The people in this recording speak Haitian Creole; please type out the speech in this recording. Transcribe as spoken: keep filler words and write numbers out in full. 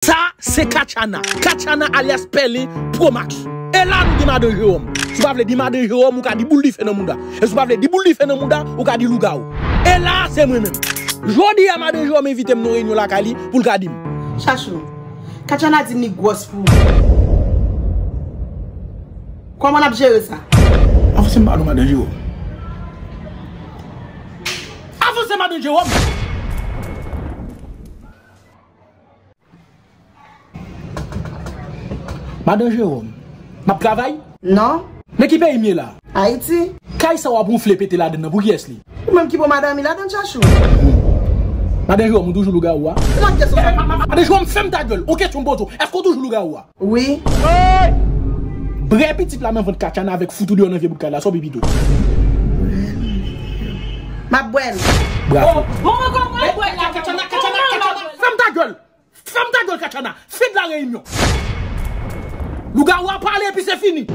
Sa se Katchana. Katchana alyas Pèlen Pro Max. E la nou gen Madan Jewòm. Si w pa vle di Madan Jewòm, ou ka di boul dife nan mouda. E si w pa vle di boul dife nan mouda, ou ka di lougawou. E la se mwen menm. Jodi a Madan Jewòm envite m nan reyinyon lakay li pou l ka di m. Chachou, Katchana di m li gwòs pou ou. Kòman n ap jere sa? Avanse m ba nou Madan Jewòm. Avanse Madan Jewòm. Madan Jewòm, n ap travay? Non. Men ki peyi m ye la? Ayiti. Kay sa w ap wonfle pete ladann nan, pou kiyès li? Ou menm ki pran madanmi ladann, Chachou. Madan Jewòm, ou toujou lougawou a? Lòt kesyon sa. Madan Jewòm, fèm ta gyèl. Ou kesyon m poze w. Èske w toujou lougawou a? Wi. Brè pitit la nan vant Katchana avèk fout ou deyò nan vye bout kay la, sa w pi pito? M ap bwè l. Bravo. Bon, bon, kòman w bwè l la? Katchana, Katchana, Katchana, fèm ta gyèl. Fèm ta gyèl, Katchana. Fed la reyinyon. Lougawou a pale epi se fini.